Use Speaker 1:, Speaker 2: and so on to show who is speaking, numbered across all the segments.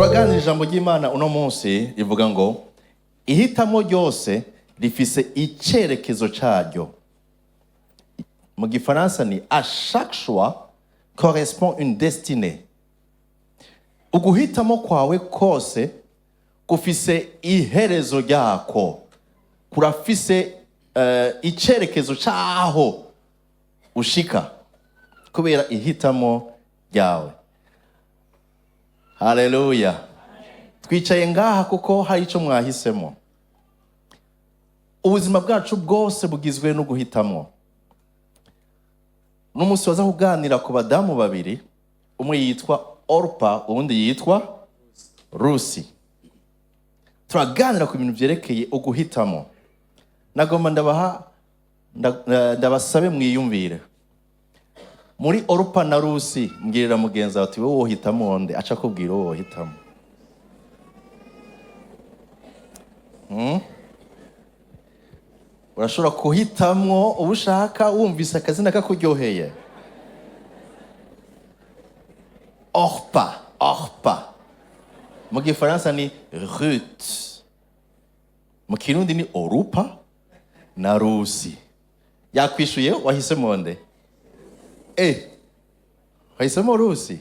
Speaker 1: Turaganira ijambo ry'Imana uno munsi rivuga ngo ihitamo ryose rifise icerekezo caryo. Mu gifaransa ni "À chaque choix correspond une destinée". Uguhitamo kwawe kose gufise iherezo ryako, kurafise icerekezo caho ushika kubera ihitamo ryawe. Haleluya! Twicaye ngaha kuko hari icyo mwahisemo. Ubuzima bwacu bwose bugizwe no guhitamo. N'umunsi waza kuganira ku badamu babiri, umwe yitwa Orupa, uwundi yitwa Rusi. Turaganira ku bintu byerekeye uguhitamo. Nagomba ndabaha ndabasabe mwiyumvire muri Orupa na Rusi. Mbwirira mugenzi wawe ati: "Wowe wohitamo nde?" Aca akubwira uwo wohitamo. Urashobora kuhitamwo uwo ushaka wumvise akazina kakuryoheye. Orpa, Orpa mu gifaransa ni Ruth, mu kirundi ni Orupa na Rusi. Yakwishuye, wahisemo nde? Wahisemo Rusi?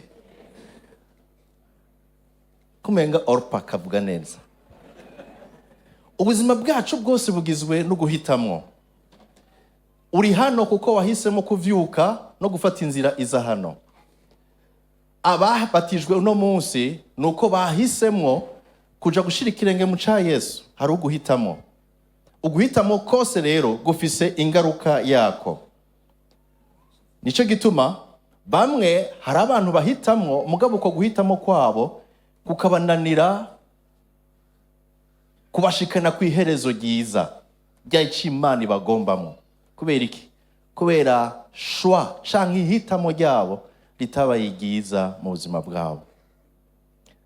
Speaker 1: Kumenga Orpa kavuga neza. Ubuzima bwacu bwose bugizwe no guhitamwo. Uri hano kuko wahisemo kuvyuka no gufata inzira iza hano. Ababatijwe uno munsi ni uko bahisemwo kuja gushira ikirenge mu ca Yesu. Hari uguhitamo. Uguhitamo kose rero gufise ingaruka yako. Nicyo gituma bamwe, hari abantu bahitamwo, mugabo uko guhitamo kwabo kukabananira kubashikana ku iherezo ryiza rya Imana ibagombamo. Kubera iki? Kubera choix canke ihitamo ryabo ritabaye ryiza mu buzima bwabo.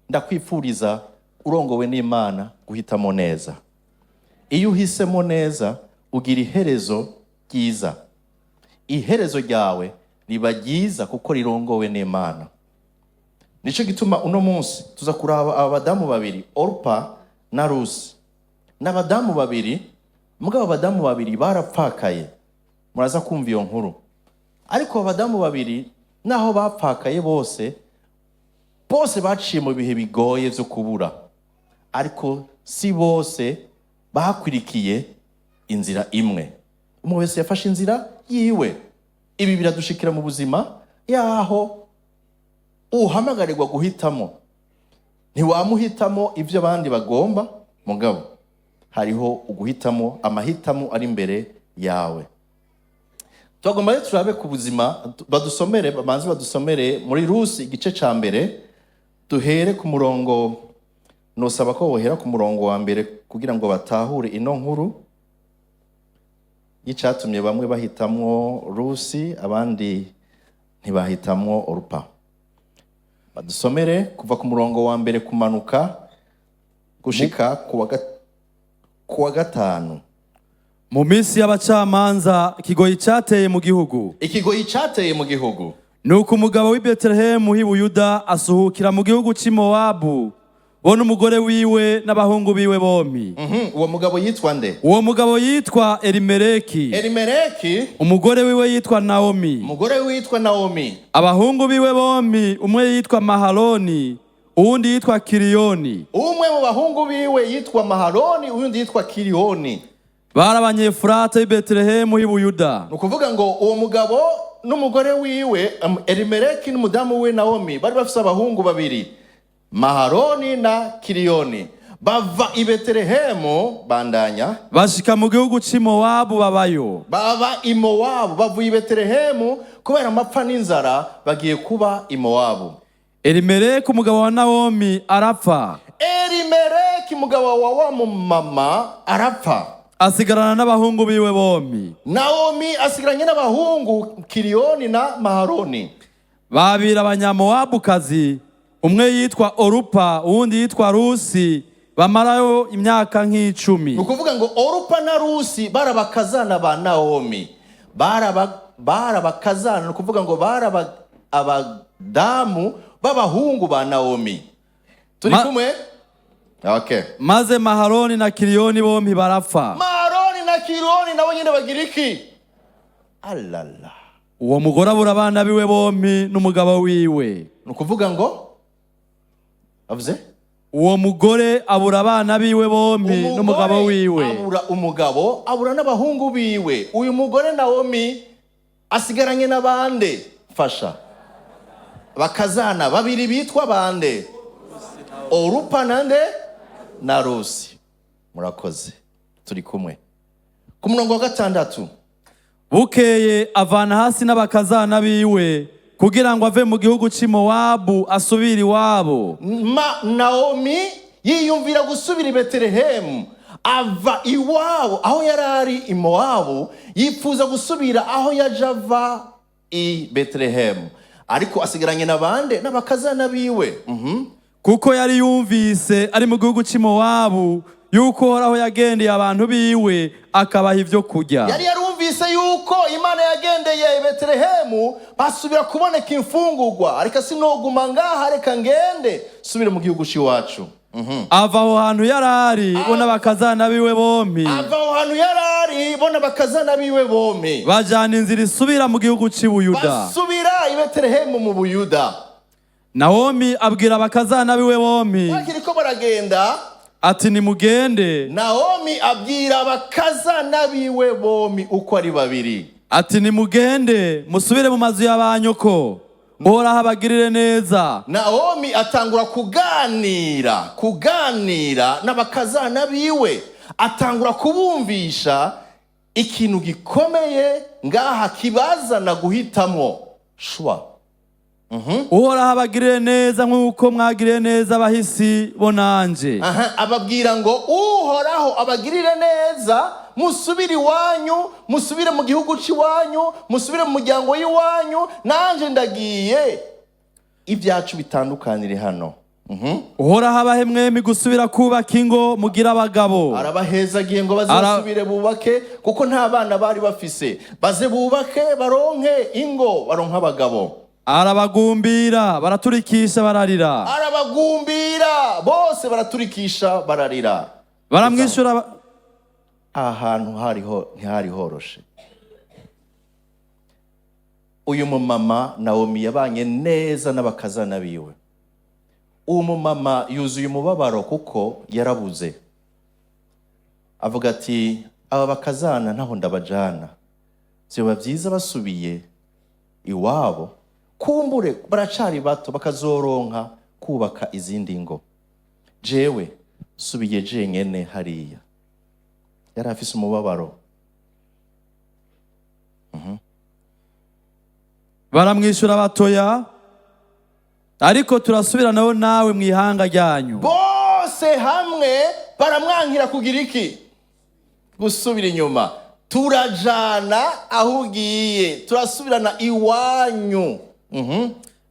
Speaker 1: Ndakwifuriza, urongowe n'Imana, guhitamo neza. Iyo uhisemo neza ugira iherezo ryiza. Iherezo ryawe riba ryiza kuko rirongowe n'Imana. Nicyo gituma uno munsi tuza kuraba aba badamu babiri, Orupa na Rusi. N'abadamu babiri, mugabo abadamu babiri barapfakaye. Muraza kumva iyo nkuru. Ariko abadamu babiri, naho bapfakaye bose, bose baciye mu bihe bigoye byo kubura, ariko si bose bakurikiye inzira imwe. Umwe wese yafashe inzira yiwe. Ibi biradushikira mu buzima, yaho uhamagarirwa guhitamo. Ntiwamuhitamo ibyo abandi bagomba, mugabo hariho uguhitamo, amahitamo ari imbere yawe. Tugomba rero turabe ku buzima. Badusomere, babanze badusomere muri Rusi igice ca mbere, duhere ku murongo. Nosaba ko bohera ku murongo wa mbere kugira ngo batahure ino nkuru y'icatumye bamwe bahitamwo Rusi, abandi ntibahitamwo Orupa. Badusomere kuva ku murongo wa mbere kumanuka gushika ku wa gatanu.
Speaker 2: Mu minsi y'abacamanza, ikigoyi cyateye mu gihugu.
Speaker 1: Ikigoyi cateye mu gihugu.
Speaker 2: Nuko umugabo w'i Betelehemu h'i Buyuda asuhukira mu gihugu cy'i Mowabu, bo n'umugore wiwe n'abahungu biwe bompi.
Speaker 1: Uwo mugabo yitwa nde?
Speaker 2: Uwo mugabo yitwa Elimeleki.
Speaker 1: Elimeleki.
Speaker 2: Umugore wiwe yitwa Naomi.
Speaker 1: Umugore witwa Naomi.
Speaker 2: Abahungu biwe bompi, umwe yitwa Mahaloni, uwundi yitwa Kiliyoni.
Speaker 1: Umwe mu bahungu biwe yitwa Mahaloni, uyundi yitwa Kiriyoni.
Speaker 2: Bari Abanyefurata b'i Betelehemu h'i Buyuda.
Speaker 1: Ni ukuvuga ngo uwo mugabo n'umugore wiwe, Elimeleki n'umudamu we Naomi, bari bafise abahungu babiri, Maharoni na Kiriyoni. Bava i Betelehemu, bandanya.
Speaker 2: Bashika mu gihugu cy'i Mowabu, babayo.
Speaker 1: Baba i Mowabu. Bavuye i Betelehemu kubera amapfa n'inzara, bagiye kuba i Mowabu.
Speaker 2: Elimeleki umugabo wa Nawomi arapfa.
Speaker 1: Elimeleki umugabo wa mumama arapfa.
Speaker 2: Asigarana n'abahungu biwe bombi.
Speaker 1: Naomi asigaranye n'abahungu Kiriyoni na Maharoni.
Speaker 2: Babiri Abanyamowabukazi, umwe yitwa Orupa, uwundi yitwa Rusi, bamarayo imyaka nk'icumi.
Speaker 1: Ni ukuvuga ngo Orupa na Rusi barabakazana ba Naomi. Barabakazana, ni ukuvuga ngo abadamu b'abahungu ba Naomi. Turi kumwe? Okay.
Speaker 2: Maze Maharoni na Kiliyoni bombi barapfa.
Speaker 1: Maroni na Kironi nabo nyine bagira iki? Alala.
Speaker 2: Uwo mugore abura abana biwe bombi n'umugabo wiwe.
Speaker 1: Ni ukuvuga ngo avuze
Speaker 2: Uwo mugore abura abana biwe bombi n'umugabo
Speaker 1: Umugore
Speaker 2: wiwe.
Speaker 1: abura umugabo, abura n'abahungu biwe. Uyu mugore Nawomi asigaranye n'abande? Fasha. Bakazana babiri bitwa bande? Orupa nande? Na Rusi. Murakoze, turi kumwe ku murongo wa 6.
Speaker 2: Bukeye avana hasi n'abakazana biwe kugira ngo ave mu gihugu cy'i Mowabu asubire iwabo.
Speaker 1: Ma Naomi yiyumvira gusubira i Betelehemu. Ava iwabo aho yari ari i Mowabu, yifuza gusubira aho yaje ava i Betelehemu, ariko asigaranye n'abande? N'abakazana biwe.
Speaker 2: Kuko yari yumvise ari mu gihugu cy'i Mowabu yuko Uhoraho yagendeye abantu biwe, akabaha ibyo kurya.
Speaker 1: Yari yarumvise yuko Imana yagendeye i Betelehemu, basubira kuboneka imfungurwa. Ariko sinoguma ngaha, reka ngende subire mu gihugu c'iwacu.
Speaker 2: Ava aho hantu yari ari, bo n'abakazana biwe bombi.
Speaker 1: Ava aho hantu yari ari, bo n'abakazana biwe bombi.
Speaker 2: Bajana inzira isubira mu gihugu cy'i Buyuda.
Speaker 1: Basubira i Betelehemu mu Buyuda.
Speaker 2: Nawomi abwira abakazana biwe bombi
Speaker 1: Bakiriko baragenda,
Speaker 2: ati: "Nimugende."
Speaker 1: Naomi abwira abakazana biwe bombi uko ari babiri.
Speaker 2: Ati: "Nimugende musubire mu mazu ya ba nyoko, Uhoraho abagirire neza."
Speaker 1: Naomi atangura kuganira n'abakazana biwe, atangura kubumvisha ikintu gikomeye ngaha kibazana guhitamwo choix.
Speaker 2: "Uhoraho abagirire neza nk'uko mwagiriye neza abahisi bo nanje."
Speaker 1: Aha, ababwira ngo Uhoraho abagirire neza, musubire iwanyu, musubire mu gihugu cy'iwanyu, musubire mu muryango w'iwanyu, nanje ndagiye, ibyacu bitandukanire hano.
Speaker 2: "Uhoraho abahe mwembi gusubira kubaka ingo, mugire abagabo."
Speaker 1: Arabahezagiye ngo bazasubire bubake, kuko nta bana bari bafise. Baze bubake, baronke ingo, baronke abagabo.
Speaker 2: Arabagumbira, baraturikisha bararira.
Speaker 1: Arabagumbira bose, baraturikisha bararira.
Speaker 2: Baramwishyura.
Speaker 1: Aha hantu hariho ntihari horoshe. Uyu mumama Nawomi yabanye neza n'abakazana biwe. Uwo mumama yuzuye umubabaro kuko yarabuze. Avuga ati: "Aba bakazana ntaho ndabajana, vyoba byiza basubiye iwabo, kumbure baracari bato, bakazoronka kubaka izindi ngo. Jewe subiye jenyene hariya." Yari afise umubabaro.
Speaker 2: Baramwishyura batoya, ariko turasubira nawe nawe mu ihanga ryanyu.
Speaker 1: Bose hamwe baramwankira kugira iki? Gusubira inyuma. "Turajana aho ugiye, turasubirana iwanyu."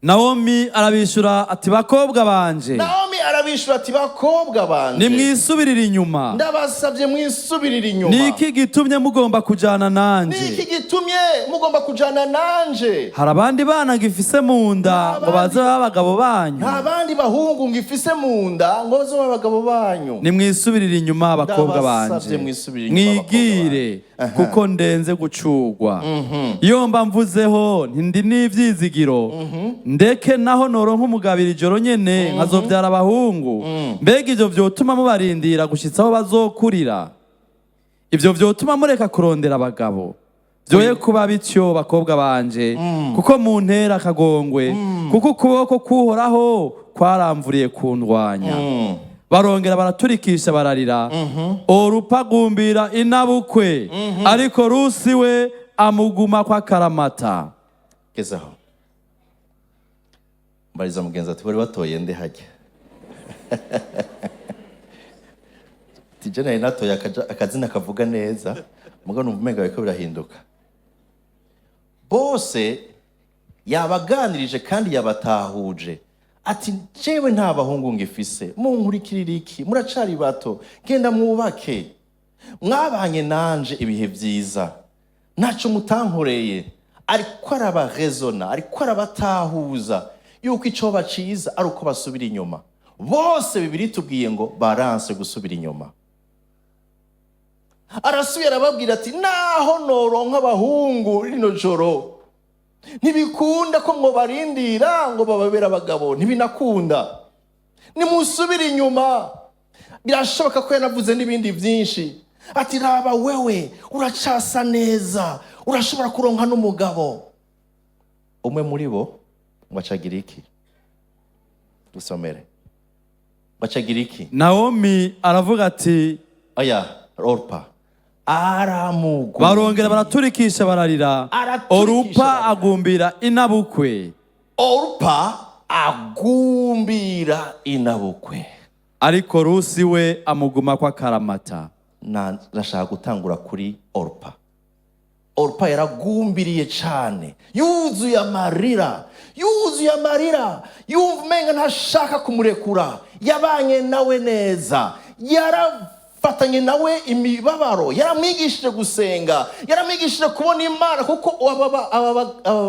Speaker 2: Nawomi arabishyura ati: "Bakobwa banje,
Speaker 1: Naomi arabishura ati: "Bakobwa banje,
Speaker 2: nimwisubirire inyuma.
Speaker 1: Ndabasabye mwisubirire inyuma.
Speaker 2: Ni iki gitumye mugomba kujana
Speaker 1: Ni iki
Speaker 2: nanje?
Speaker 1: gitumye mugomba kujana nanje?
Speaker 2: Hari abandi bana ngifise mu nda ngo baze babe abagabo banyu?
Speaker 1: Nta bandi bahungu ngifise mu nda ngo baze babe abagabo banyu.
Speaker 2: Nimwisubirire inyuma, abakobwa
Speaker 1: Ndabasabye
Speaker 2: banje,
Speaker 1: mwisubirire inyuma,
Speaker 2: mwigire,
Speaker 1: abakobwa banje."
Speaker 2: kuko ndenze gucugwa. Iyo mba mvuzeho nti ndi n'ivyizigiro, ndeke naho noronka umugabira ijoro nyene nkazovyara abahungu, mbega ivyo vyotuma mubarindira gushitsa aho bazokurira? Ivyo vyotuma mureka kurondera abagabo? Vyoye kuba bityo, bakobwa banje, kuko muntera akagongwe, kuko ukuboko k'Uhoraho kwaramvuriye kundwanya." Barongera baraturikisha bararira. Orupa agumbira inabukwe, ariko Rusi we amuguma kwa karamata.
Speaker 1: Gezaho. Mbariza mugenzi ati: "Wari watoye nde hajya?" Tije nari natoye akazina kavuga neza, muga numva umenga biriko birahinduka. Bose yabaganirije kandi yabatahuje, ati: "Jewe nta bahungu ngifise, munkurikirira iki? Muracari bato, genda mwubake. Mwabanye nanje ibihe byiza, ntacyo mutankoreye." Ariko arabarezona, ariko arabatahuza yuko icyo baciza ari uko basubira inyuma. Bose Bibiliya itubwiye ngo baranse gusubira inyuma. Arasubiye arababwira ati: "Naho noronka abahungu rino joro, ntibikunda ko mwobarindira ngo bababere abagabo, ntibinakunda, nimusubire inyuma." Birashoboka ko yanavuze n'ibindi byinshi, ati: "Raba wewe uracasa neza, urashobora kuronka n'umugabo." Umwe muri bo ngo acagira iki? Dusomere. Ngo acagira iki?
Speaker 2: Nawomi aravuga ati:
Speaker 1: Oya, Orupa aramugu
Speaker 2: Barongera baraturikisha bararira.
Speaker 1: Araturikisha
Speaker 2: Orupa
Speaker 1: bararira.
Speaker 2: agumbira inabukwe.
Speaker 1: Orupa agumbira inabukwe.
Speaker 2: Ariko Rusi we amuguma kwa karamata.
Speaker 1: Ndashaka gutangura kuri Orupa. Orupa yaragumbiriye cyane, yuzuye amarira, yuzuye amarira, yumva umenga ntashaka kumurekura. Yabanye nawe neza, yarafatanye nawe imibabaro, yaramwigishije gusenga, yaramwigishije kubona Imana, kuko aba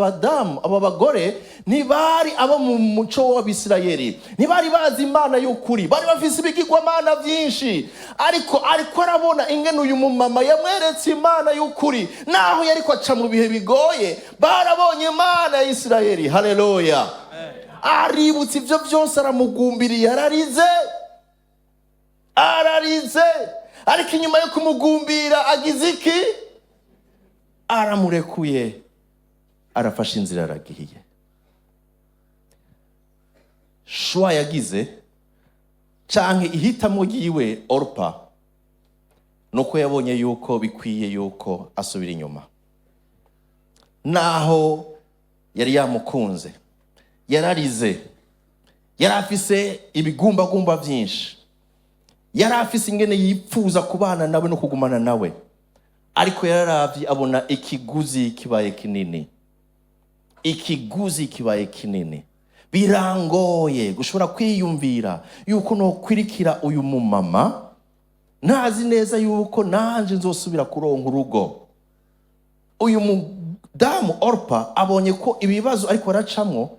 Speaker 1: badamu, aba bagore ntibari abo mu muco w'Abisirayeli, ntibari bazi Imana y'ukuri, bari bafise ibigirwamana byinshi. Ariko arabona ingene uyu mumama yamweretse Imana y'ukuri, naho yariko aca mu bihe bigoye, barabonye Imana ya Isirayeli. Haleluya! Aributse ibyo byose, aramugumbiriye, ararize, ararize. Ariko inyuma yo kumugumbira agize iki? Aramurekuye, arafashe inzira, aragiye. Choix yagize canke ihitamo ryiwe Orupa nuko yabonye yuko bikwiye yuko asubira inyuma. Naho yari yamukunze, yararize, yari afise ibigumbagumba byinshi, yari afise ingene yipfuza kubana nawe no kugumana nawe, ariko yararavye abona ikiguzi kibaye kinini, ikiguzi kibaye kinini. Birangoye gushobora kwiyumvira yuko nokwirikira uyu mumama, ntazi neza yuko nanje nzosubira kuronka urugo. Uyu mudamu Orpa abonye ko ibibazo ariko aracamwo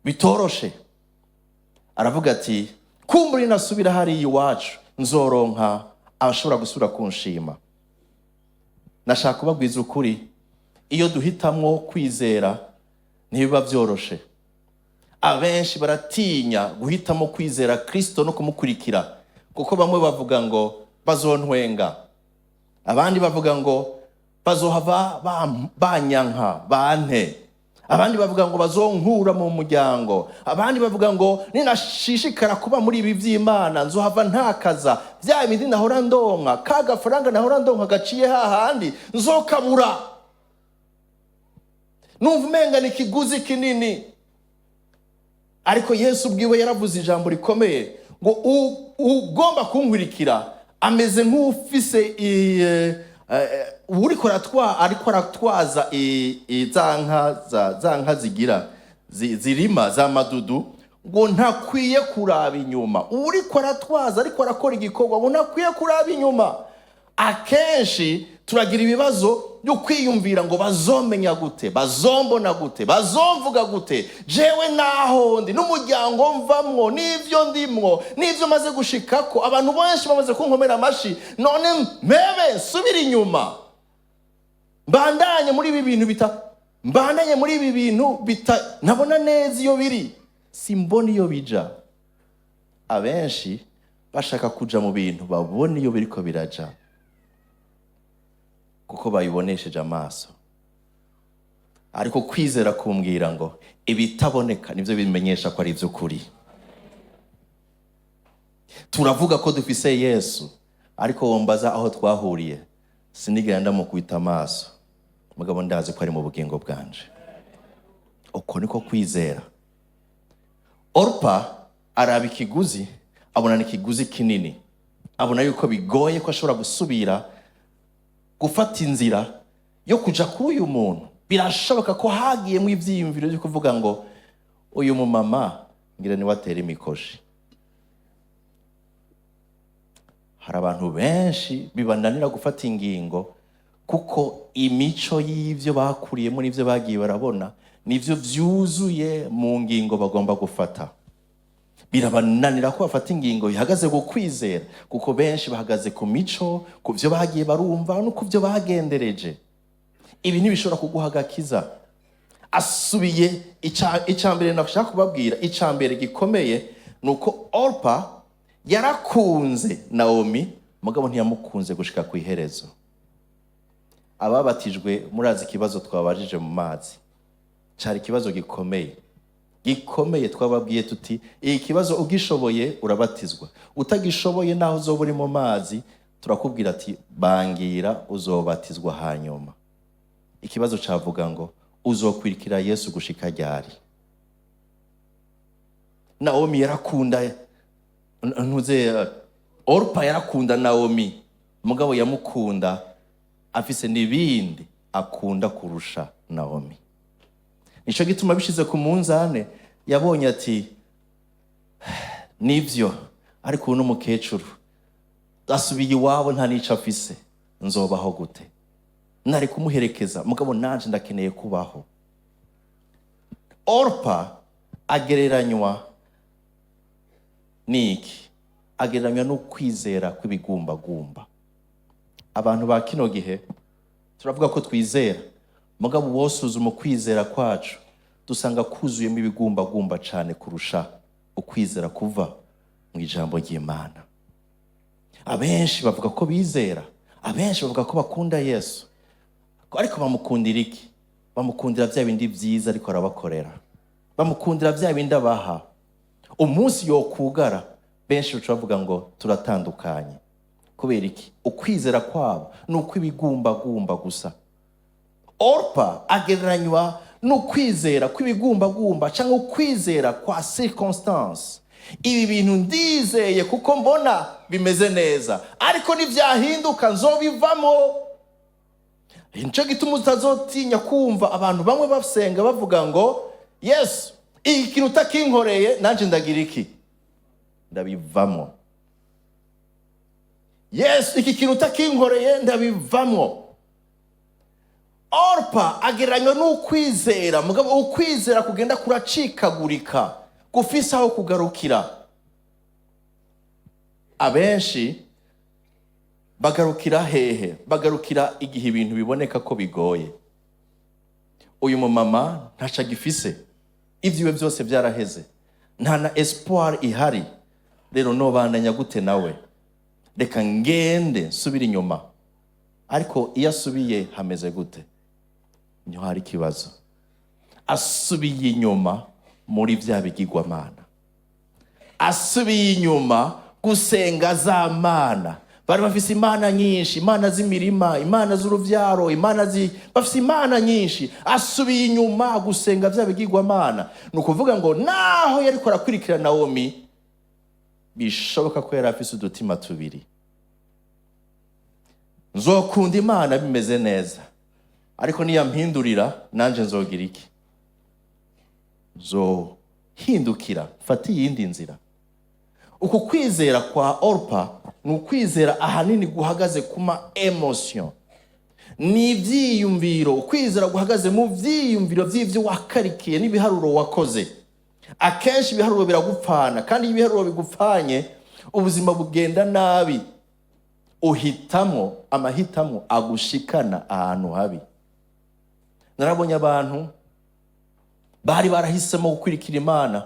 Speaker 1: bitoroshe, aravuga ati: "Kumbura nasubira hariya iwacu nzoronka abashobora gusubira kunshima." Nashaka kubabwiza ukuri, iyo duhitamwo kwizera ntibiba byoroshe. Abenshi baratinya guhitamo kwizera Kristo no kumukurikira, kuko bamwe bavuga ngo bazontwenga, abandi bavuga ngo bazohava banyanka bante, abandi bavuga ngo bazonkura mu muryango, abandi bavuga ngo ninashishikara kuba muri ibi by'Imana nzohava ntakaza bya bindi nahora ndonka, ka gafaranga nahora ndonka gaciye hahandi nzokabura, numva umenga ni ikiguzi kinini. Ariko Yesu ubwiwe yaravuze ijambo rikomeye ngo ugomba kunkurikira ameze nk'ufise uriko ariko aratwaza za nka za nka zigira zirima za madudu, ngo ntakwiye kuraba inyuma. Uriko aratwaza, ariko arakora igikorwa, ngo ntakwiye kuraba inyuma. Akenshi turagira ibibazo byo kwiyumvira ngo bazomenya gute, bazombona gute, bazomvuga gute, jewe naho ndi n'umuryango mvamwo n'ibyo ndimwo n'ibyo maze gushikako, abantu benshi bamaze kunkomera amashi, none mpebe nsubire inyuma, mbandanye muri ibi bintu bita, mbandanye muri ibi bintu bita ntabona neza iyo biri, simbona iyo bija. Abenshi bashaka kuja mu bintu babona iyo biriko biraja, kuko babibonesheje amaso. Ariko kwizera kumbwira ngo ibitaboneka nibyo bimenyesha ko ari iby'ukuri. Turavuga ko dufise Yesu, ariko wombaza aho twahuriye, sinigera ndamukubita amaso, mugabo ndazi ko ari mu bugingo bwanje. Uko niko kwizera. Orupa araba ikiguzi, abona ni ikiguzi kinini, abona yuko bigoye ko ashobora gusubira gufata inzira yo kuja kuri uyu muntu. Birashoboka ko hagiyemo ibyiyumviro byo kuvuga ngo uyu mumama ngira niwe atera imikoshi. Hari abantu benshi bibananira gufata ingingo, kuko imico y'ibyo bakuriyemo n'ibyo bagiye barabona nibyo byuzuye mu ngingo bagomba gufata. Birabananira ko bafata ingingo ihagaze ku kwizera, kuko benshi bahagaze ku mico, ku byo bagiye barumva no ku byo bagendereje. Ibi ntibishobora kuguha agakiza. Asubiye, icya mbere nashaka kubabwira, icya mbere gikomeye ni uko Orpa yarakunze Naomi, mugabo ntiyamukunze gushika ku iherezo. Ababatijwe murazi ikibazo twabajije mu mazi, cyari ikibazo gikomeye gikomeye. Twababwiye tuti: "Iki kibazo ugishoboye urabatizwa, utagishoboye naho uzoba uri mu mazi turakubwira ati bangira uzobatizwa hanyuma." Ikibazo cavuga ngo: "Uzokwirikira Yesu gushika ryari?" Naomi yarakunda, ntuze, Orpa yarakunda Naomi, mugabo yamukunda afise n'ibindi akunda kurusha Naomi. Nico gituma bishize ku munzane yabonye ati: "Nivyo, ariko ubu n'umukecuru asubiye iwabo, nta n'ico afise, nzobaho gute? Nari kumuherekeza, mugabo nanje ndakeneye kubaho." Orpa agereranywa n'iki? Agereranywa n'ukwizera kw'ibigumbagumba. Abantu ba kino gihe turavuga ko twizera, mugabo wosuzuma ukwizera kwacu dusanga kuzuyemo ibigumbagumba cyane kurusha ukwizera kuva mu ijambo ry'Imana. Abenshi bavuga ko bizera, abenshi bavuga ko bakunda Yesu, ariko bamukundira iki? Bamukundira bya bindi byiza ariko arabakorera, bamukundira bya bindi abaha. Umunsi yokugara, benshi baca bavuga ngo turatandukanye. Kubera iki? Ukwizera kwabo ni ukw'ibigumbagumba gusa. Orpa agereranywa n'ukwizera kw'ibigumbagumba cyangwa ukwizera kwa circonstance. Ibi bintu ndizeye kuko mbona bimeze neza, ariko nibyahinduka nzobivamo. Nicyo gituma utazotinya kumva abantu bamwe basenga bavuga ngo: "Yesu, iki kintu utakinkoreye nanjye ndagira iki? Ndabivamo. Yesu, iki kintu utakinkoreye ndabivamo." Orpa agereranywa n'ukwizera, mugabo ukwizera kugenda kuracikagurika, gufise aho kugarukira. Abenshi bagarukira hehe? Bagarukira igihe ibintu biboneka ko bigoye. Uyu mumama ntaco agifise, ibyiwe byose byaraheze, nta na espoir ihari. Rero nobandanya gute nawe? Reka ngende nsubire inyuma. Ariko iyo asubiye hameze gute? Niho hari ikibazo. Asubiye inyuma muri bya bigirwamana, asubiye inyuma gusenga za mana. Bari bafise imana nyinshi, imana z'imirima, imana z'uruvyaro, imana zi bafise imana nyinshi. Asubiye inyuma gusenga bya bigirwamana. Ni ukuvuga ngo naho yariko arakurikira Nawomi, bishoboka ko yari afise udutima tubiri: nzokunda Imana bimeze neza, ariko niyampindurira nanje nzogira iki? Nzohindukira mfate iyindi nzira. Uku kwizera kwa Orpa ni ukwizera ahanini guhagaze ku ma émotion, ni ibyiyumviro, ukwizera guhagaze mu byiyumviro by'ibyo wakarikiye n'ibiharuro wakoze. Akenshi ibiharuro biragupfana, kandi iyo ibiharuro bigupfanye ubuzima bugenda nabi, uhitamo amahitamo agushikana ahantu habi. Narabonye abantu bari barahisemo gukurikira Imana,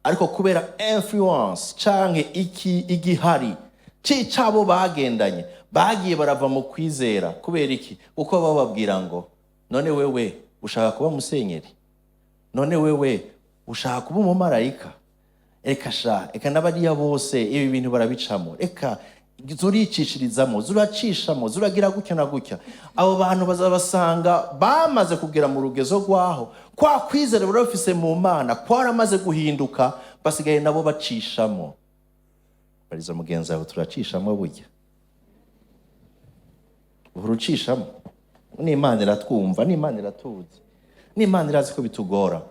Speaker 1: ariko kubera influence canke iki igihari c'icabo bagendanye, bagiye barava mu kwizera. Kubera iki? Kuko bababwira ngo: "None wewe ushaka kuba musenyeri? None wewe ushaka kuba umumarayika? Reka sha, reka n'abariya bose ibi bintu barabicamo, reka zuricicishirizamo, zuracishamo, zuragira gutya na gutya." Abo bantu bazabasanga bamaze kugera mu rugezo rwaho kwa kwizera bari bafise mu Mana kwaramaze guhinduka, basigaye nabo bacishamo. Bariza mugenzi wawe: turacishamo burya? Uhora ucishamo? N'Imana iratwumva, n'Imana iratuzi, n'Imana irazi ko bitugora.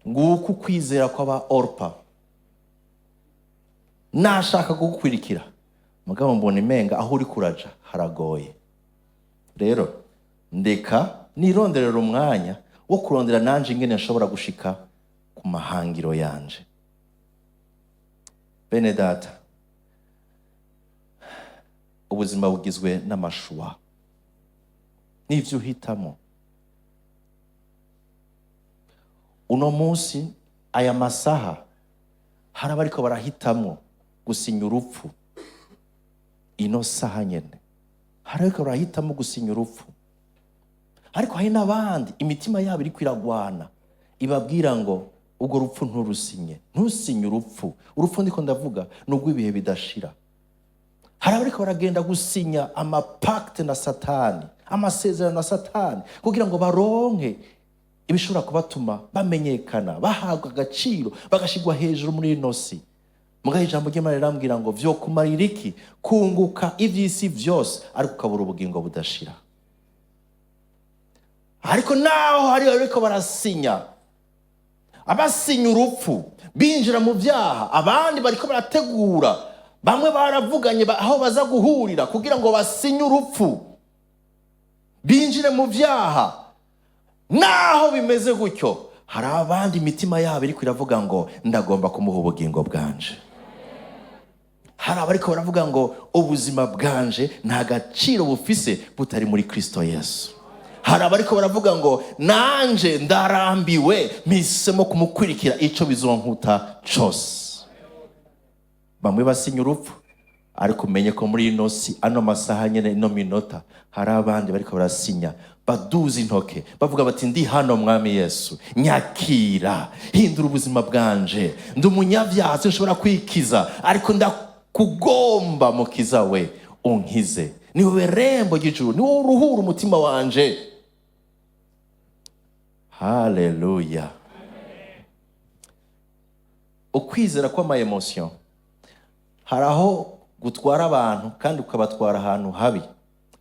Speaker 1: Nguko ukwizera kw'aba Orpa: nashaka kugukwirikira, mugabo mbona imenga aho uri kuraja haragoye, rero ndeka nironderera umwanya wo kurondera nanje ingene nshobora gushika ku mahangiro yanje. Bene data, ubuzima bugizwe n'ama choix n'ivyo uhitamo. Uno munsi, aya masaha, hari abariko barahitamo gusinya urupfu. Ino saha nyene hari abariko barahitamo gusinya urupfu, ariko hari n'abandi imitima yabo iriko iragwana, ibabwira ngo urwo rupfu nturusinye, ntusinye urupfu. Urupfu ndiko ndavuga ni urw'ibihe bidashira. Hari abariko baragenda gusinya ama pacte na Satani, amasezerano na Satani, kugira ngo baronke ibishobora kubatuma bamenyekana, bahabwa agaciro, bagashirwa hejuru muri ino si. Mugaho ijambo ry'Imana rirambwira ngo vyokumarira iki kunguka ivy'isi vyose ariko ukabura ubugingo budashira? Ariko naho hari ariko barasinya, abasinya urupfu binjira mu byaha, abandi bariko barategura, bamwe baravuganye aho baza guhurira kugira ngo basinye urupfu binjire mu byaha. Naho bimeze gutyo, hari abandi imitima yabo iriko iravuga ngo ndagomba kumuha ubugingo bwanje. Hari abariko baravuga ngo ubuzima bwanje nta gaciro bufise butari muri Kristo Yesu. Hari abariko baravuga ngo nanje ndarambiwe, mpisemo kumukurikira ico bizonkuta cose. Bamwe basinya urupfu, ariko umenye ko muri ino si, ano masaha nyene, ino minota, hari abandi bariko barasinya, baduza intoke, bavuga bati ndi hano Mwami Yesu, nyakira, hindura ubuzima bwanje, ndi umunyabyaha, sinshobora kwikiza, ariko ndakugomba Mukiza we, unkize, ni wowe rembo ry'ijuru, ni wowe uruhura umutima wanje. Haleluya! Ukwizera kw'ama émotion hari aho gutwara abantu kandi ukabatwara ahantu habi.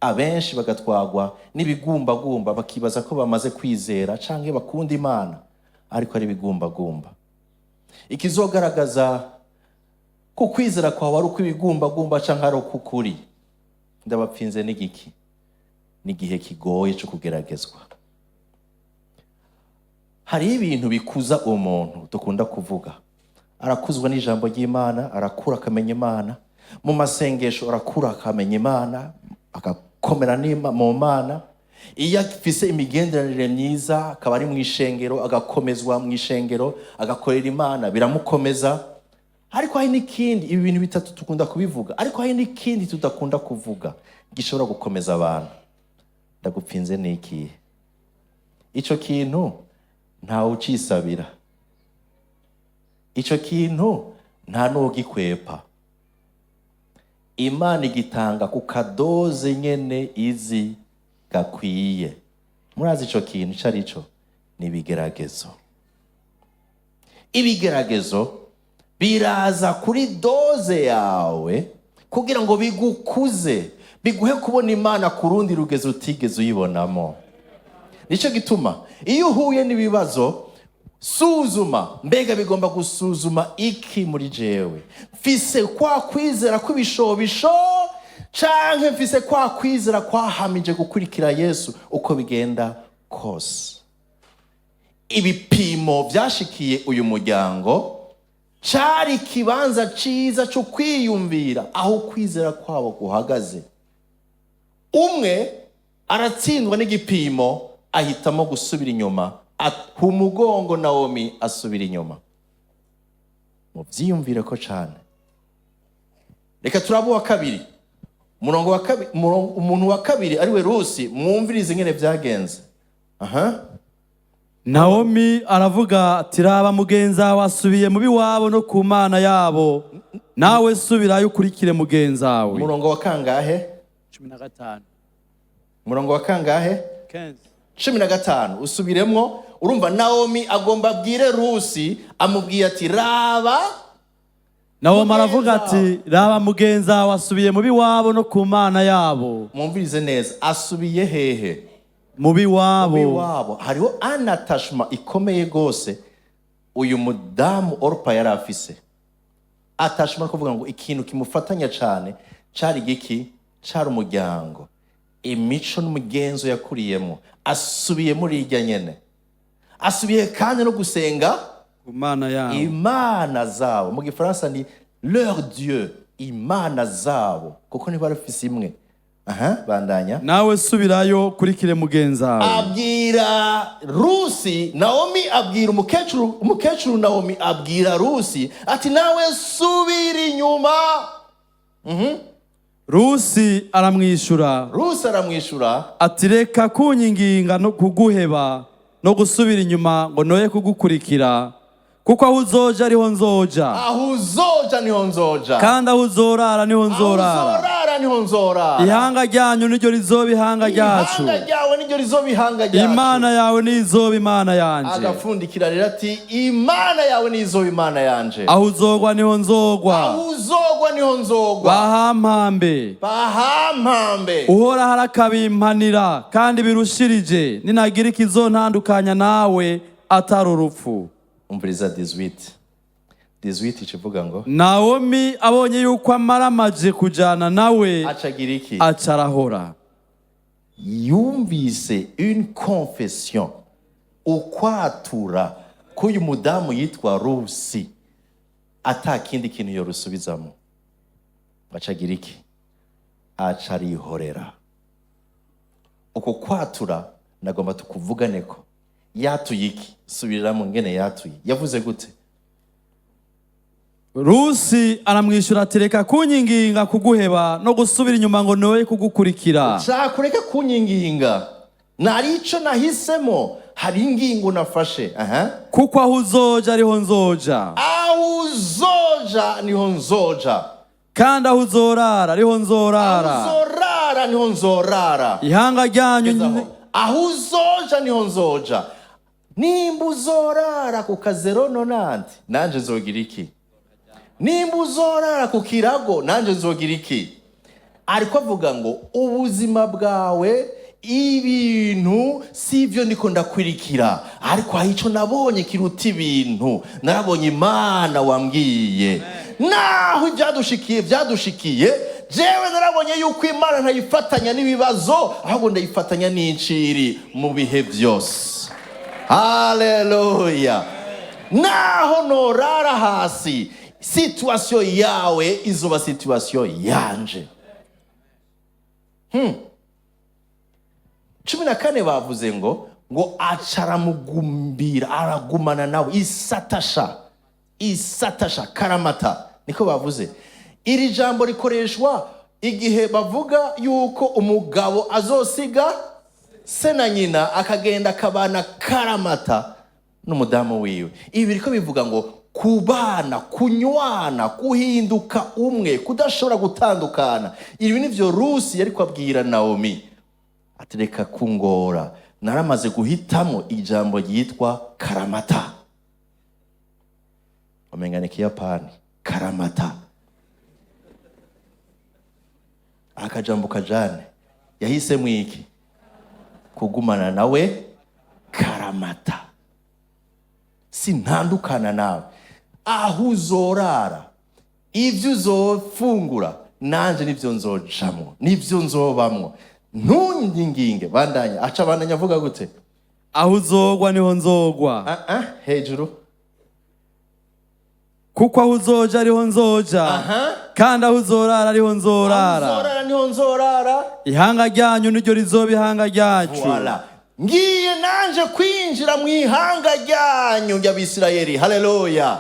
Speaker 1: Abenshi bagatwagwa n'ibigumbagumba, bakibaza ko bamaze kwizera canke bakunda Imana, ariko ari ibigumbagumba. Ikizogaragaza ko kwizera kwawe ari ukw'ibigumbagumba canke ari uk'ukuri, ndabapfinze n'igiki? N'igihe kigoye cyo kugeragezwa. Hariho ibintu bikuza umuntu dukunda kuvuga. Arakuzwa n'ijambo ry'Imana, arakura akamenya Imana. Mu masengesho arakura akamenya Imana, agakomera mu Mana. Iyo afise imigenderanire myiza, akaba ari mu ishengero, agakomezwa mu ishengero, agakorera Imana, biramukomeza. Ariko hari n'ikindi. Ibi bintu bitatu dukunda kubivuga, ariko hari n'ikindi tudakunda kuvuga gishobora gukomeza abantu. Ndagupfinze n'ikihe? Ico kintu ntawe ucisabira, ico kintu nta n'uwugikwepa. Imana igitanga ku ka dose nyene izi gakwiye. Murazi ico kintu ico ari cyo? Ni ibigeragezo. Ibigeragezo biraza kuri dose yawe kugira ngo bigukuze, biguhe kubona Imana ku rundi rugezo utigeze uyibonamo. Nicyo gituma iyo uhuye n'ibibazo, suzuma: mbega bigomba gusuzuma iki muri jewe? Mfise kwa kwizera kw'ibishobisho canke mfise kwa kwizera kwahamije gukurikira Yesu uko bigenda kose? Ibipimo byashikiye uyu muryango cari ikibanza ciza cyo kwiyumvira aho kwizera kwabo guhagaze. Umwe aratsindwa n'igipimo, ahitamo gusubira inyuma, aha umugongo Nawomi, asubira inyuma. Mubyiyumvire ko cane. Reka turabe uwa kabiri, umurongo wa kabiri, umuntu wa kabiri ariwe Rusi. Mwumvirize ingene byagenze aha.
Speaker 2: Nawomi aravuga ati raba, mugenzi wawe asubiye mu b'iwabo no ku mana yabo, nawe subirayo ukurikire mugenzi wawe.
Speaker 1: Umurongo wa kangahe?
Speaker 2: 15.
Speaker 1: Umurongo wa kangahe? 15, usubiremwo. Urumva Nawomi agomba abwire Rusi, amubwiye ati raba
Speaker 2: Nawomi aravuga
Speaker 1: mugenzi.
Speaker 2: ati raba, mugenzi wawe asubiye mu b'iwabo no ku mana yabo.
Speaker 1: Mwumvirize neza: asubiye hehe?
Speaker 2: Mu b'iwabo.
Speaker 1: Iwabo. Hariho un attachement ikomeye rwose uyu mudamu Orupa yari afise. Attachement, kuvuga ngo ikintu kimufatanya cyane cari giki? Cari umuryango, imico n'umugenzo yakuriyemo. Asubiye muri irya nyene, asubiye kandi no gusenga
Speaker 2: ku mana yabo.
Speaker 1: Imana zabo. Mu gifaransa ni Leur Dieu, imana zabo, kuko ntibari bafise imwe. Aha, bandanya.
Speaker 2: Nawe subirayo, kurikire mugenzi wawe.
Speaker 1: Abwira Rusi, Naomi abwira umukecuru, umukecuru Naomi abwira Rusi ati: "Nawe subira inyuma."
Speaker 2: Rusi aramwishyura.
Speaker 1: Rusi aramwishyura.
Speaker 2: Ati: "Reka kunyinginga no kuguheba no gusubira inyuma ngo noye kugukurikira, kuko aho uzoja ariho nzoja."
Speaker 1: Aho uzoja niho nzoja.
Speaker 2: Kandi aho uzorara niho
Speaker 1: Aho
Speaker 2: nzorara.
Speaker 1: uzorara niho nzorara.
Speaker 2: Ihanga ryanyu niryo rizoba ihanga ryacu.
Speaker 1: Ihanga ryawe niryo rizoba ihanga ryacu.
Speaker 2: Imana yawe nizoba Imana yanje.
Speaker 1: Agapfundikira rero ati: "Imana yawe nizoba Imana yanje."
Speaker 2: Aho uzogwa niho nzogwa.
Speaker 1: Aho uzogwa niho nzogwa.
Speaker 2: Bahampambe.
Speaker 1: Bahampambe.
Speaker 2: Uhoraho arakabimpanira kandi birushirije, ninagira ikizontandukanya nawe atari urupfu.
Speaker 1: Umviriza 18, 18 ikivuga ngo:
Speaker 2: Nawomi abonye yuko amaramaje kujana nawe,
Speaker 1: acagira iki?
Speaker 2: Aca arahora.
Speaker 1: Yumvise une confession, ukwatura k'uyu mudamu yitwa Rusi, ata kindi kintu yorusubizamo. Acagira iki? Aca arihorera. Uko kwatura nagomba tukuvugane ko yatuye iki? Subiriramo ngene yatuye, yavuze gute?
Speaker 2: Rusi aramwishyura ati: "Reka kunyinginga kuguheba no gusubira inyuma ngo noye kugukurikira."
Speaker 1: Shaka ureke kunyinginga, nari ico nahisemo, hari ingingo nafashe, aha.
Speaker 2: Kuko aho uzoja ariho nzoja.
Speaker 1: Aho uzoja niho nzoja.
Speaker 2: Kandi aho uzorara ariho
Speaker 1: Aho
Speaker 2: nzorara.
Speaker 1: uzorara niho nzorara.
Speaker 2: Ihanga ryanyu
Speaker 1: Gezaho. Aho uzoja niho nzoja. Nimba uzorara ku kazero nonante, nanje nzogira iki? Nimba uzorara ku kirago, nanje nzogira iki? Ariko avuga ngo ubuzima bwawe, ibintu si ibyo ndiko ndakwirikira, ariko hari icyo nabonye kiruta ibintu. Narabonye Imana wambwiye. Naho ibyadushikiye byadushikiye, jewe narabonye yuko Imana ntayifatanya n'ibibazo, ahubwo ndayifatanya n'inciri mu bihe byose. Haleluya! Naho norara hasi, situation yawe izoba situation yanje. 14 bavuze ngo aca aramugumbira, aragumana nawe, isatasha, isatasha karamata, niko bavuze. Iri jambo rikoreshwa igihe bavuga yuko umugabo azosiga se na nyina, akagenda akabana karamata n'umudamu wiwe. Ibi biriko bivuga ngo kubana, kunywana, guhinduka umwe, kudashobora gutandukana. Ibi nivyo Rusi yariko abwira Naomi ati: "Reka kungora, naramaze guhitamo ijambo ryitwa karamata." Umenga ni Kiyapani, karamata. Akajambo kajane, yahisemo iki? Kugumana nawe karamata. Sintandukana nawe. Aho uzorara, ibyo uzofungura, nanje nibyo nzojamwo, nibyo nzobamwo. Ntunyinginge. Bandanya, aca bandanya avuga gute?
Speaker 2: Aho uzogwa niho nzogwa.
Speaker 1: Ah, ah, hejuru.
Speaker 2: Kuko aho uzoja ariho nzoja, kandi aho uzorara ariho nzorara.
Speaker 1: Aho uzorara niho nzorara.
Speaker 2: Ihanga ryanyu niryo rizoba ihanga ryacu.
Speaker 1: Voilà. Ngiye nanje kwinjira mu ihanga ryanyu ry'Abisirayeli. Haleluya!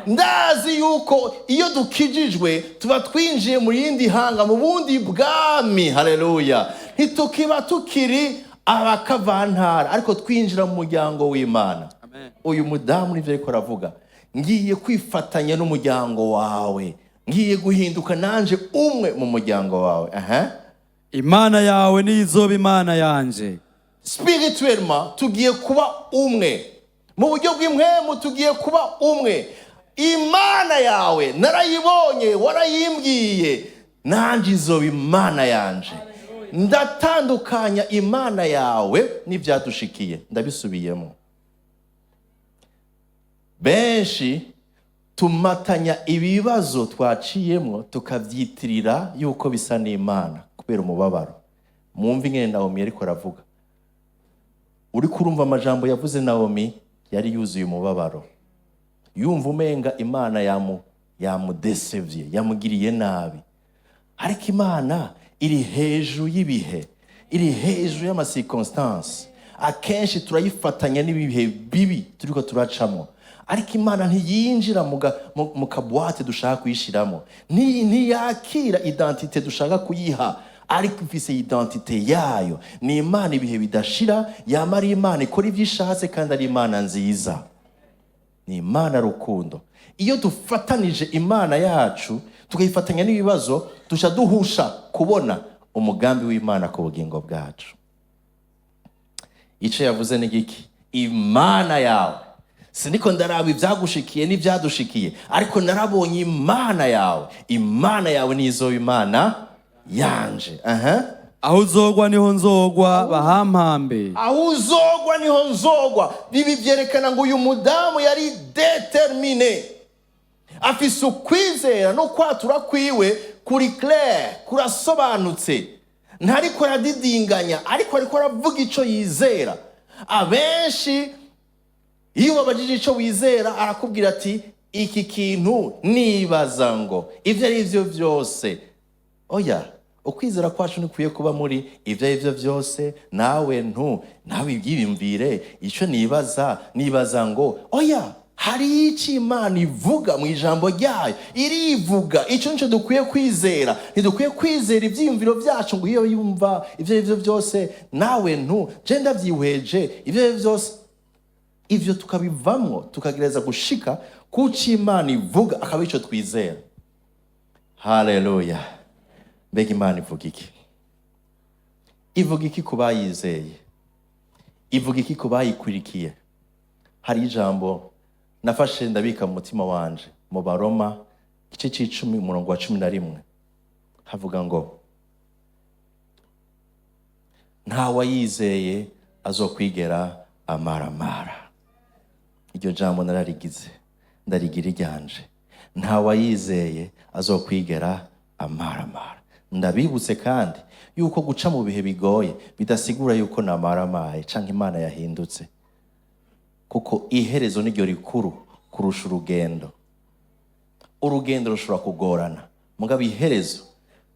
Speaker 1: Ndazi yuko iyo dukijijwe tuba twinjiye mu yindi hanga, mu bundi bwami. Haleluya! Ntitukiba tukiri abakavantara, ariko twinjira mu muryango w'Imana. Uyu mudamu nivyo ariko aravuga: "Ngiye kwifatanya n'umuryango wawe, ngiye guhinduka nanje umwe mu muryango wawe." Aha.
Speaker 2: Imana yawe niyo izoba Imana yanje.
Speaker 1: Spirituellement tugiye kuba umwe, mu buryo bw'impwemu tugiye kuba umwe. Imana yawe narayibonye, warayimbwiye, nanjye izoba Imana yanje. Ndatandukanya Imana yawe n'ibyadushikiye. Ndabisubiyemo: benshi tumatanya ibibazo twaciyemo, tukabyitirira yuko bisa n'Imana kubera umubabaro. Mwumve ingene Nawomi ariko aravuga. Uri kurumva amajambo yavuze Nawomi, yari yuzuye umubabaro, yumva umenga Imana yamu Yamudesevye, yamugiriye nabi. Ariko Imana iri hejuru y'ibihe, iri hejuru y'ama circonstances. Akenshi turayifatanya n'ibihe bibi turiko turacamo, ariko Imana ntiyinjira mu ka boîte dushaka kuyishiramo. Ntiyakira identité dushaka kuyiha, ariko ifise identité yayo. Ni Imana ibihe bidashira, yama ari Imana ikora ibyo ishatse, kandi ari Imana nziza, ni Imana rukundo. Iyo dufatanije Imana yacu, tukayifatanya n'ibibazo, duca duhusha kubona umugambi w'Imana ku bugingo bwacu. Icyo yavuze ni giki? Imana yawe. Siniko ndaraba ibyagushikiye n'ibyadushikiye, ariko narabonye Imana yawe. Imana yawe nizo Imana yanje. Aha.
Speaker 2: Aho uzogwa niho nzogwa, bahampambe.
Speaker 1: Aho uzogwa niho nzogwa. Ibi byerekana ngo uyu mudamu yari déterminée, afise ukwizera no kwatura kwiwe kuri clair, kurasobanutse. Ntariko aradidinganya, ariko aravuga ico yizera. Abenshi iyo babajije icyo wizera, arakubwira ati: "Iki kintu nibaza ngo ibyo ari byo byose." Oya, ukwizera kwacu ntikwiye kuba muri ibyo ari byo byose, nawe ntu nawe ibyiyumvire, icyo nibaza, nibaza ngo. Oya, hari icyo Imana ivuga mu ijambo ryayo, irivuga. Icyo nicyo dukwiye kwizera. Ntidukwiye kwizera ibyiyumviro byacu ngo iyo yumva ibyo ari byo byose, nawe ntu je ndabyihweje, ibyo ari byo byose. Ibyo tukabivamwo, tukagereza gushika kuco Imana ivuga, akaba icyo twizera. Haleluya! Mbega Imana ivuga iki? Ivuga iki ku bayizeye? Ivuga iki ku bayikurikiye? Hari ijambo nafashe ndabika mu mutima wanje, mu Baroma igice c'icumi, umurongo wa 11, havuga ngo: "Nta wayizeye azokwigera amaramara." Iryo jambo nararigize, ndarigira iryanje. Nta wayizeye azokwigera amaramara. Ndabibutse kandi yuko guca mu bihe bigoye bidasigura yuko namaramaye canke Imana yahindutse, kuko iherezo niryo rikuru kurusha urugendo. Urugendo rushobora kugorana, mugabo iherezo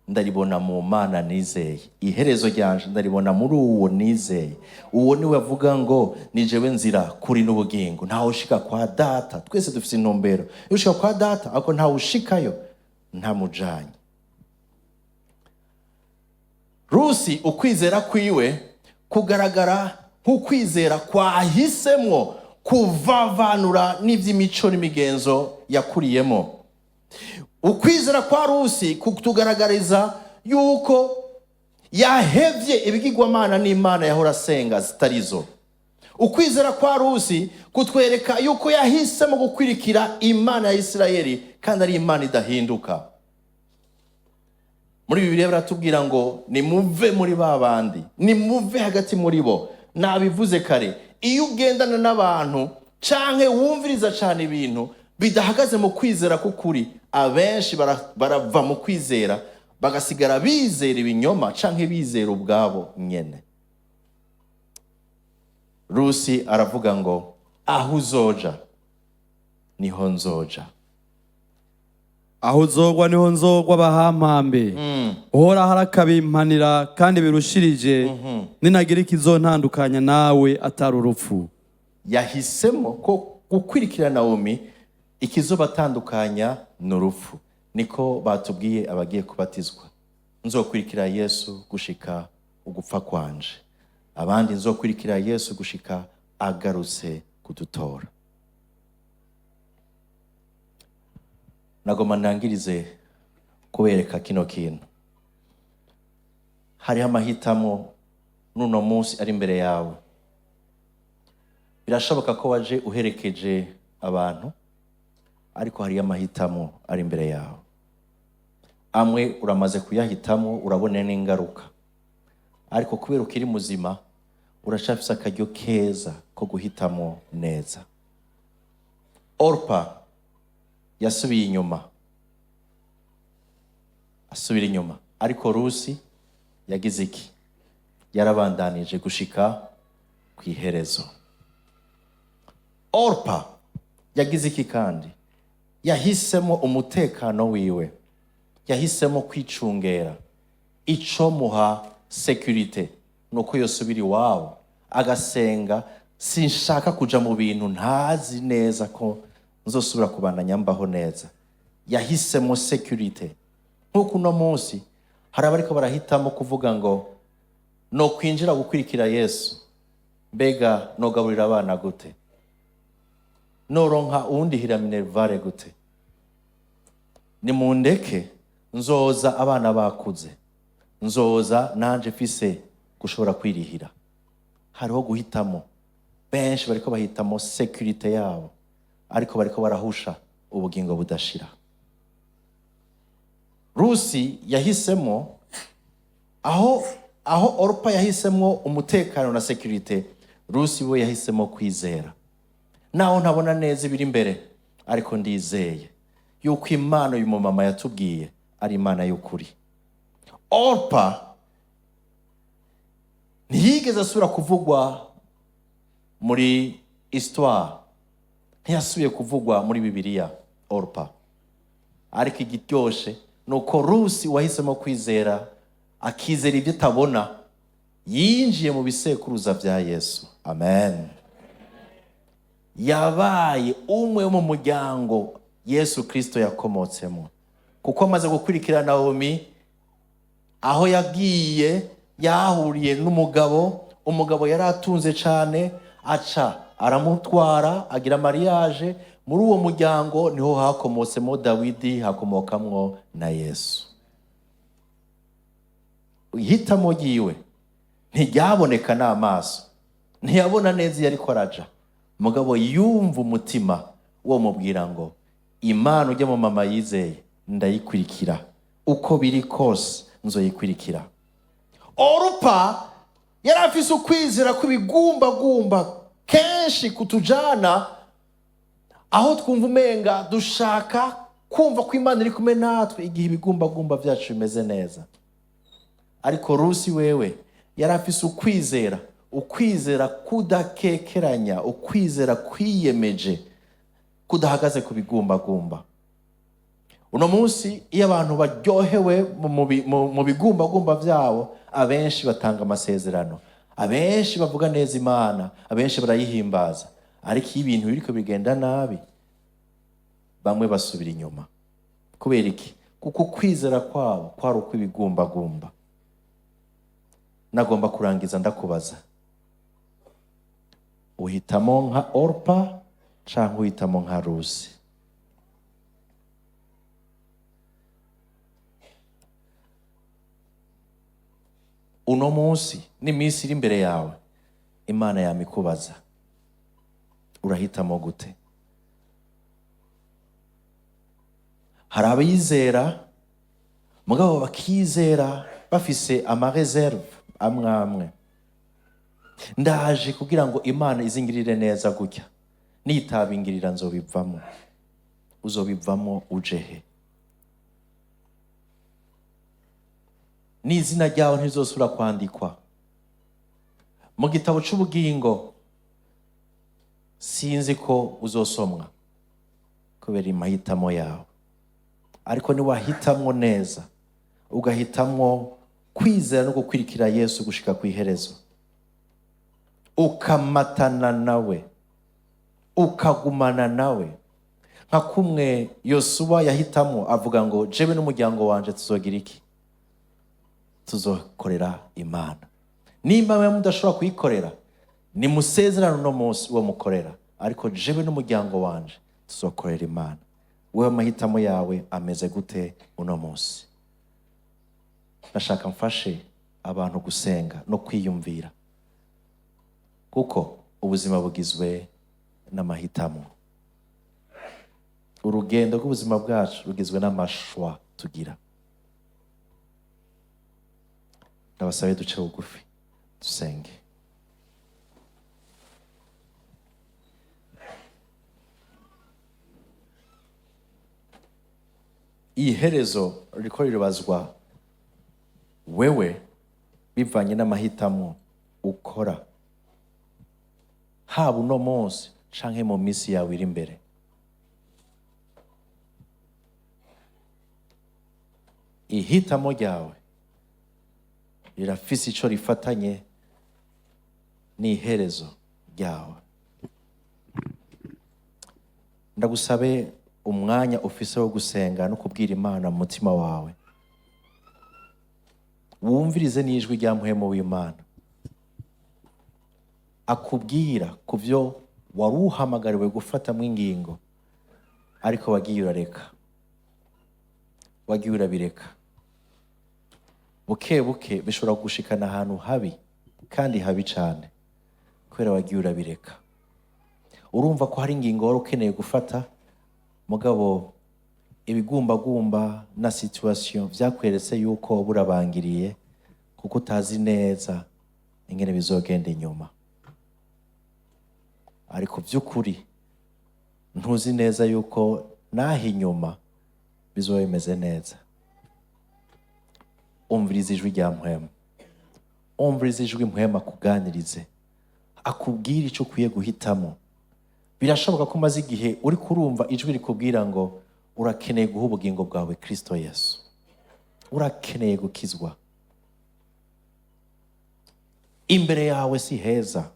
Speaker 1: ndaribona mu Mana nizeye. Iherezo ryanje ndaribona muri uwo nizeye. Uwo niwe avuga ngo: "Ni jewe nzira, kuri n'ubugingo, ntawe ushika kwa Data." Twese dufite intumbero yo ushika kwa Data, ariko ntawe ushikayo ntamujanye. Rusi, ukwizera kwiwe kugaragara nk'ukwizera kwahisemwo kuvavanura n'iby'imico n'imigenzo yakuriyemo. Ukwizera kwa Rusi kutugaragariza yuko yahevye ibigirwamana n'imana yahora asenga zitarizo. Ukwizera kwa Rusi kutwereka yuko yahisemo gukwirikira Imana ya Isirayeli, kandi ari Imana idahinduka. Muri Bibiliya baratubwira ngo: "Nimuve muri ba bandi, nimuve hagati muri bo." Nabivuze kare, iyo ugendana n'abantu canke wumviriza cane ibintu bidahagaze mu kwizera k'ukuri, abenshi barava mu kwizera, bagasigara bizera ibinyoma canke bizera ubwabo nyene. Rusi aravuga ngo: "Aho uzoja niho nzoja."
Speaker 2: Aho uzogwa niho nzogwa, bahampambe. Uhoraho arakabimpanira kandi birushirije, ninagira ikizontandukanya nawe atari urupfu.
Speaker 1: Yahisemo ko gukurikira Nawomi, ikizobatandukanya ni urupfu. Niko batubwiye abagiye kubatizwa: "Nzokurikira Yesu gushika ugupfa kwanje." Abandi: "Nzokurikira Yesu gushika agarutse kudutora." Nagoma ndangirize kubereka kino kintu. Hariho amahitamo n'uno munsi ari imbere yawe. Birashoboka ko waje uherekeje abantu, ariko hariyo amahitamo ari imbere yawe. Amwe uramaze kuyahitamo, urabona n'ingaruka, ariko kubera ukiri muzima, uracafise akaryo keza ko guhitamo neza. Orpa yasubiye inyuma, asubira inyuma, ariko Rusi yagize iki? Yarabandanije gushika ku iherezo. Orpa yagize iki kandi? Yahisemo umutekano wiwe, yahisemo kwicungera. Ico muha sécurité nuko yosubira iwabo agasenga: "Sinshaka kuja mu bintu ntazi neza ko nzosubira kubandanya mbaho neza." Yahisemo sécurité. Nk'uko uno munsi hari abariko barahitamo kuvuga ngo: "No kwinjira gukurikira Yesu, mbega nogaburira abana gute? Noronka uwundihira minerval gute? Nimundeke, nzoza abana bakuze, nzoza nanje mfise gushobora kwirihira." Hariho guhitamo. Benshi bariko bahitamo sécurité yabo, ariko bariko barahusha ubugingo budashira. Rusi yahisemo aho Orupa yahisemo umutekano na sécurité, Rusi we yahisemo kwizera: "Naho ntabona neza ibiri imbere, ariko ndizeye yuko Imana uyu mumama yatubwiye ari Imana y'ukuri." Orupa ntiyigeze asubira kuvugwa muri histoire, ntiyasubiye kuvugwa muri Bibiliya Orupa. Ariko igiryoshe ni uko Rusi wahisemo kwizera, akizera ibyo atabona, yinjiye mu bisekuruza bya Yesu. Amen. Yabaye umwe wo mu muryango Yesu Kirisito yakomotsemo, kuko amaze gukurikira Nawomi aho yagiye, yahuriye n'umugabo. Umugabo yari atunze cyane, aca aramutwara, agira mariage. Muri uwo muryango niho hakomotsemo Dawidi, hakomokamwo na Yesu. Ihitamo ryiwe ntiryaboneka n'amaso, ntiyabona neza iyo ariko araja. Mugabo yumva umutima wo mubwira ngo: "Imana ujya mu mama yizeye, ndayikurikira. Uko biri kose nzoyikurikira." Orupa yari afise ukwizera kw'ibigumbagumba kenshi kutujana aho twumva umenga dushaka kumva ko Imana iri kumwe natwe igihe ibigumbagumba byacu bimeze neza. Ariko Rusi wewe yari afise ukwizera, ukwizera kudakekeranya, ukwizera kwiyemeje, kudahagaze ku bigumbagumba. Uno munsi iyo abantu baryohewe mu bigumbagumba byabo, abenshi batanga amasezerano, abenshi bavuga neza Imana, abenshi barayihimbaza. Ariko iyo ibintu biriko bigenda nabi, bamwe basubira inyuma. Kubera iki? Kuko ukwizera kwabo kwari ukw'ibigumbagumba. Nagomba kurangiza ndakubaza: uhitamo nka Orpa cyangwa uhitamo nka Rusi? Uno munsi n'iminsi iri imbere yawe, Imana yamikubaza: urahitamo gute? Hari abayizera, mugabo bakizera bafise ama réserves amwe amwe: "Ndaje kugira ngo Imana izingirire neza gutya, nitabingirira nzobivamo." Uzobivamo uje he? N'izina ryawe ntizosubira kwandikwa mu gitabo c'ubugingo. Sinzi ko uzosomwa kubera amahitamo yawe. Ariko niwahitamwo neza, ugahitamwo kwizera no gukurikira Yesu gushika ku iherezo, ukamatana nawe, ukagumana nawe, nka kumwe Yosuwa yahitamo avuga ngo: "Jewe n'umuryango wanje tuzogira iki? Tuzokorera Imana." Nimba mwe mudashobora kuyikorera, nimusezerano uno munsi uwo mukorera. Ariko jewe n'umuryango wanje tuzokorera Imana. Wewe amahitamo yawe ameze gute uno munsi? Ndashaka mfashe abantu gusenga no kwiyumvira, kuko ubuzima bugizwe n'amahitamo. Urugendo rw'ubuzima bwacu rugizwe n'ama choix tugira. Ndabasabe duce bugufi, dusenge. Iherezo riko riribazwa wewe bivanye n'amahitamo ukora, haba uno munsi canke mu minsi yawe iri imbere. Ihitamo ryawe rirafise ico rifatanye n'iherezo ryawe. Ndagusabe umwanya ufise wo gusenga no kubwira Imana mu mutima wawe, wumvirize n'ijwi rya Mpwemu w'Imana akubwira ku byo wari uhamagariwe gufatamo ingingo, ariko wagiye urareka, wagiye urabireka buke buke. Bishobora kugushikana ahantu habi kandi habi cyane kubera wagiye urabireka. Urumva ko hari ingingo wari ukeneye gufata, mugabo ibigumbagumba na situation vyakweretse yuko burabangiriye, kuko utazi neza ingene bizogenda inyuma. Ariko by'ukuri ntuzi neza yuko naho inyuma bizoba bimeze neza. Umviriza ijwi rya Mpwemu, umviriza ijwi Mpwemu akuganirize, akubwire icyo ukwiye guhitamo. Birashoboka ko umaze igihe uri kurumva ijwi rikubwira ngo urakeneye guha ubugingo bwawe Kristo Yesu, urakeneye gukizwa. Imbere yawe si heza,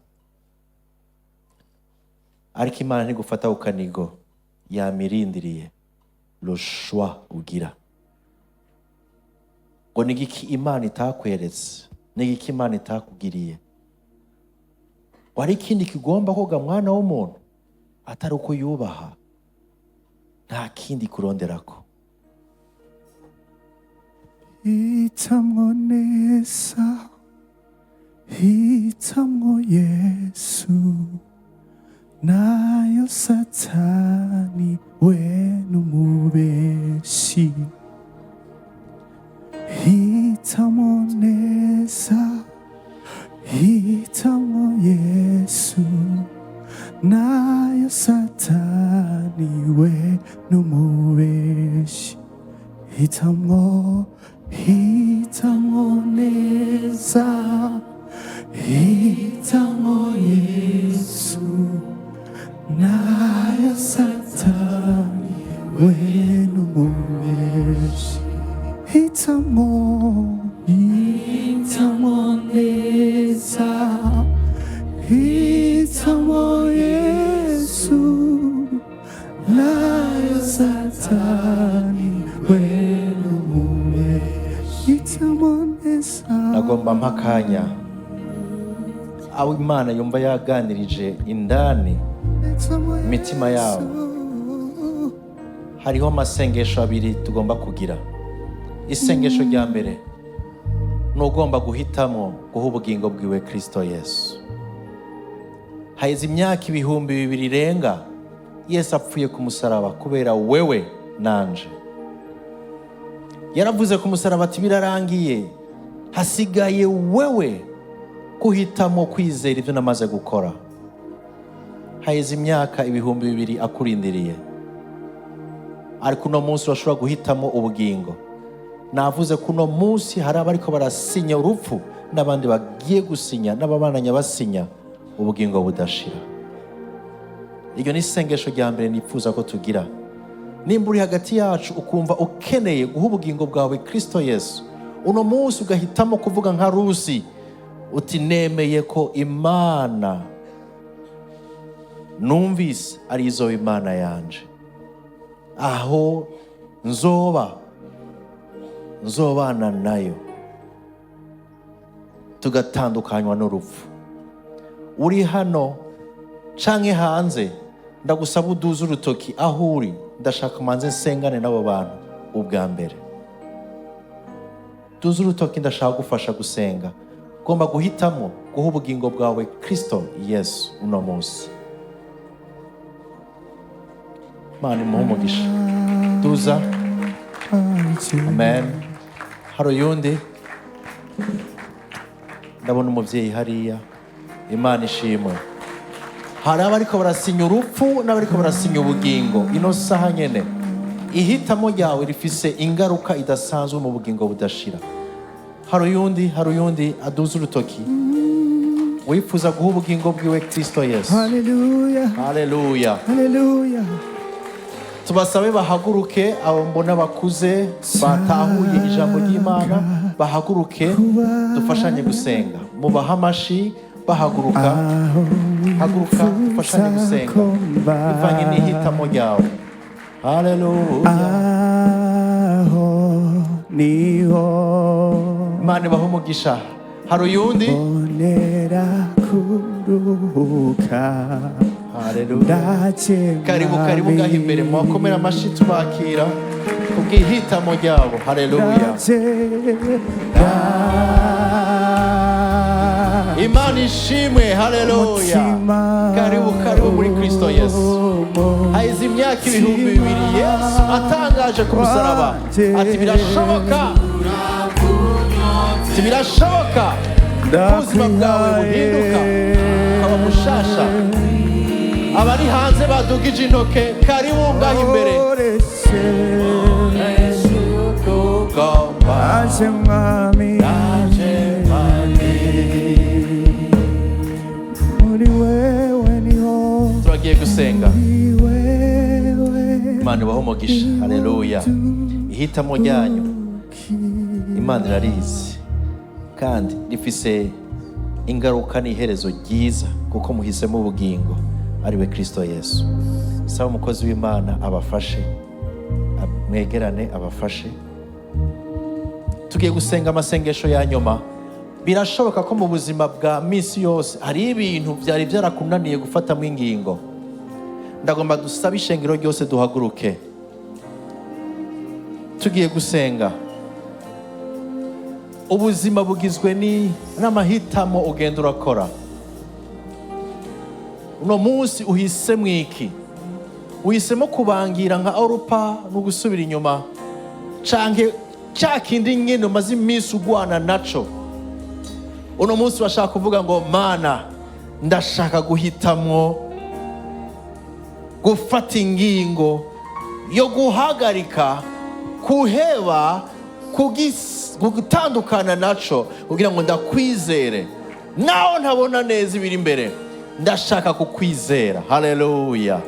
Speaker 1: ariko Imana ntigufata ku kanigo, yamirindiriye le choix ugira. Ngo ni igiki Imana itakweretse? Ni igiki Imana itakugiriye? Ngo hari ikindi kigomba koga mwana w'umuntu atari uko yubaha? Nta kindi kuronderako.
Speaker 3: Hitamwo neza, hitamwo Yesu, nayo Satani we n'umubeshi. Hitamwo neza, hitamwo Yesu, nayo Satani we n'umubeshi. Hitamwo, hitamwo neza, hitamwo Yesu, nayo Satani we n'umubeshi. Hitamwo, hitamwo neza, hitamwo Yesu, nayo Satani we n'umubeshi. Hitamwo neza.
Speaker 1: Nagomba mpa akanya abo Imana yumva yaganirije indani
Speaker 3: Hitamwo
Speaker 1: imitima yabo.
Speaker 3: Yesu.
Speaker 1: Hariho amasengesho abiri tugomba kugira. Isengesho rya mbere ni ugomba guhitamo guha ubugingo bwiwe Kristo Yesu. Haheze imyaka 2000 irenga Yesu apfuye ku musaraba kubera wewe nanje. Yaravuze ku musaraba ati: "Birarangiye." Hasigaye wewe guhitamo kwizera ibyo namaze gukora. Haheze imyaka 2000 akurindiriye, ariko uno munsi urashobora guhitamo ubugingo. Navuze ko uno munsi hari abariko barasinya urupfu n'abandi bagiye gusinya n'ababananya basinya ubugingo budashira. Iryo ni isengesho rya mbere nifuza ko tugira. Nimba uri hagati yacu ukumva ukeneye guha ubugingo bwawe Kristo Yesu uno munsi, ugahitamo kuvuga nka Rusi uti: "Nemeye ko Imana numvise ari izo Imana yanje, aho nzoba nzobana nayo tugatandukanywa n'urupfu." Uri hano canke hanze, ndagusaba uduze urutoki aho uri. Ndashaka manze nsengane n'abo bantu ubwa mbere. Duze urutoki, ndashaka gufasha gusenga. Ugomba guhitamo guha ubugingo bwawe Kristo Yesu uno munsi. Imana imuhe umugisha. Duza. Amen. Hari uyundi? Ndabona umubyeyi hariya. Imana ishimwe. Hari abariko barasinya urupfu n'abariko barasinya ubugingo ino saha nyene. Ihitamo ryawe rifise ingaruka idasanzwe mu bugingo budashira. Hari uyundi? Hari uyundi aduza urutoki wifuza guha ubugingo bwiwe Kristo Yesu?
Speaker 3: Haleluya.
Speaker 1: Haleluya.
Speaker 3: Haleluya.
Speaker 1: Tubasabe bahaguruke. Abo mbona bakuze batahuye ijambo ry'Imana bahaguruke, dufashanye gusenga. Mubahe amashi bahaguruka. Haguruka dufashanye gusenga bivanye n'ihitamo ryawe. Haleluya.
Speaker 3: Aho niho
Speaker 1: Imana ibahe umugisha. Hari uyundi?
Speaker 3: Mbonera kuruhuka.
Speaker 1: Haleluya.
Speaker 3: Ndaje.
Speaker 1: Karibu, karibu ngaho imbere. Mubakomere amashi tubakira kubw'ihitamo ryabo. Haleluya.
Speaker 3: Ndaje.
Speaker 1: Imana ishimwe. Haleluya. Karibu, karibu muri Kristo Yesu. Haheze imyaka 2000 Yesu atangaje ku musaraba ati: "Birashoboka." Ati: "Birashoboka ko ubuzima bwawe buhinduka ukaba mushasha." Abari hanze badugije intoke, karibu ngaho imbere.
Speaker 3: Aje Mwami, muri wewe niho
Speaker 1: Turagiye gusenga.
Speaker 3: Muri wewe.
Speaker 1: Imana ibahe umugisha. Haleluya. Ihitamo ryanyu Imana irarizi kandi rifise ingaruka n'iherezo ryiza, kuko muhisemo ubugingo, ariwe Kristo Yesu. Saba umukozi w'Imana abafashe, mwegerane abafashe. Tugiye gusenga amasengesho ya nyuma. Birashoboka ko mu buzima bwa minsi yose hari ibintu byari byarakunaniye gufatamo ingingo. Ndagomba dusabe ishengero ryose duhaguruke, tugiye gusenga. Ubuzima bugizwe n'amahitamo ugenda urakora. Uno munsi uhisemo iki? Uhisemo kubangira nka Orupa no gusubira inyuma, canke cya kindi nyine umaze iminsi ugwana naco? Uno munsi bashaka kuvuga ngo: "Mana, ndashaka guhitamwo gufata ingingo yo guhagarika, kuheba, gutandukana naco kugira ngo ndakwizere naho ntabona neza ibiri imbere. Ndashaka kukwizera." Haleluya.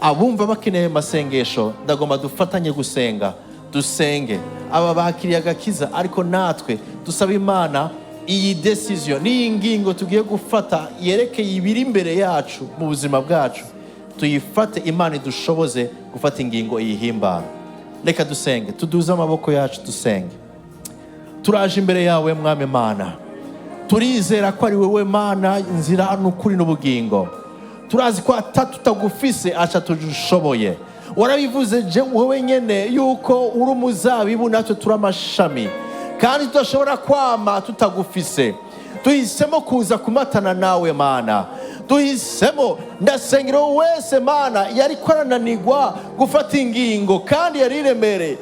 Speaker 1: Abumva bakeneye amasengesho, ndagomba dufatanye gusenga, dusenge. Aba bakiriye agakiza, ariko natwe dusaba Imana iyi decision n'iyi ngingo tugiye gufata yerekeye ibiri imbere yacu mu buzima bwacu, tuyifate. Imana idushoboze gufata ingingo iyihimbara. Reka dusenge, tuduze amaboko yacu dusenge. Turaje imbere yawe, Mwami Mana. Turizera ko ari wowe Mana, inzira n'ukuri n'ubugingo. Turazi ko ata tutagufise aca tujushoboye. Warabivuze je wowe nyene yuko uri umuzabibu, natwe turi amashami, kandi tudashobora kwama tutagufise. Duhisemo kuza kumatana nawe, Mana. Duhisemo. Ndasengera uwo wese, Mana, yariko arananirwa gufata ingingo kandi yari iremereye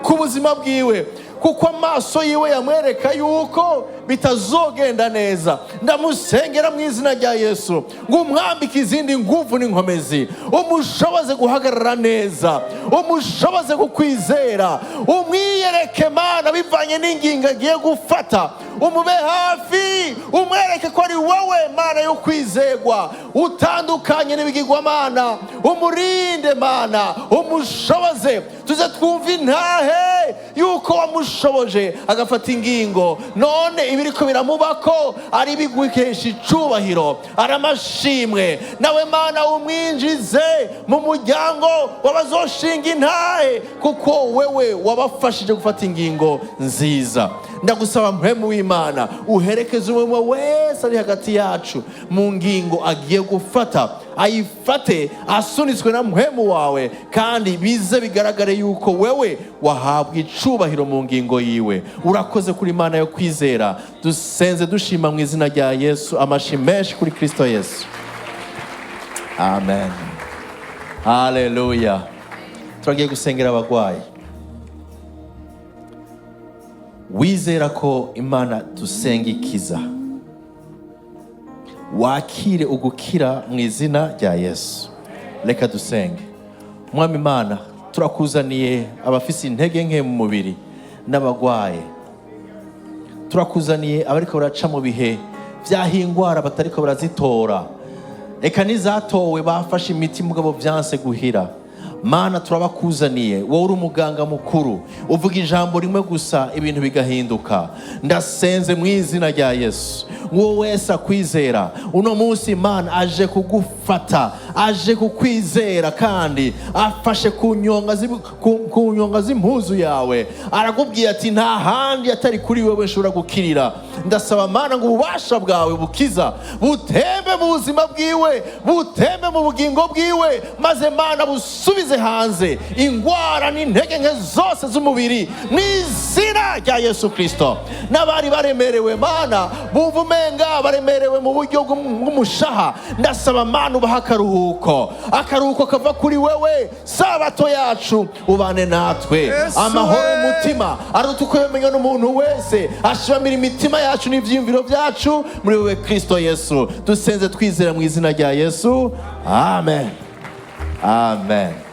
Speaker 1: ku buzima bwiwe, kuko amaso yiwe yamwereka yuko bitazogenda neza. Ndamusengera mu izina rya Yesu ngo umwambike izindi nguvu n'inkomezi, umushoboze guhagarara neza, umushoboze kukwizera, umwiyereke, Mana, bivanye n'ingingo agiye gufata. Umube hafi, umwereke ko ari wowe Mana yo kwizegwa, utandukanye n'ibigirwamana. Umurinde, Mana, umushoboze. Tuze twumve intahe yuko wamushoboje agafata ingingo, none ibiriko biramubako ari ibiguhesha icubahiro, ari amashimwe. Nawe, Mana, umwinjize mu muryango w'abazoshinga intahe, kuko wewe wabafashije gufata ingingo nziza. Ndagusaba, Mpwemu w'Imana, uherekeze umwe wese ari hagati yacu mu ngingo agiye gufata, ayifate asunitswe na Mpwemu wawe, kandi bize bigaragare yuko wewe wahabwa icubahiro mu ngingo yiwe. Urakoze kuri Imana yo kwizera. Dusenze dushima mu izina rya Yesu. Amashi menshi kuri Kristo Yesu. Amen. Haleluya. Turagiye gusengera abagwayi. Wizera ko Imana dusenga ikiza, wakire ugukira mu izina rya Yesu. Reka dusenge. Mwami Imana, turakuzaniye abafise intege nke mu mubiri n'abagwaye. Turakuzaniye abariko baraca mu bihe vy'aho ingwara batariko barazitora. Reka n'izatowe bafashe imiti mugabo byanse guhira. Mana, turabakuzaniye, wowe uri umuganga mukuru, uvuga ijambo rimwe gusa ibintu bigahinduka. Ndasenze mu izina rya Yesu, uwo wese akwizera uno munsi, Mana, aje kugufata, aje kukwizera, kandi afashe ku nyonga z'impuzu yawe, arakubwira ati: "Nta handi atari kuri wewe nshobora gukirira." Ndasaba, Mana, ngo ububasha bwawe bukiza butembe mu buzima bwiwe, butembe mu bugingo bwiwe, maze, Mana, busubize hanze ingwara n'intege nke zose z'umubiri mu izina rya Yesu Kirisito. N'abari baremerewe, Mana, bumva umenga baremerewe mu buryo bw'umushaha, ndasaba, Mana, ubaha akaruhuko, akaruhuko kava kuri wewe. Sabato yacu, ubane natwe.
Speaker 3: Yesu
Speaker 1: Amahoro
Speaker 3: we.
Speaker 1: y'umutima aruta uko yamenywa n'umuntu wese, ashibamira imitima yacu n'ibyiyumviro byacu muri wewe Kristo Yesu. Dusenze twizera mu izina rya Yesu, amen, amen.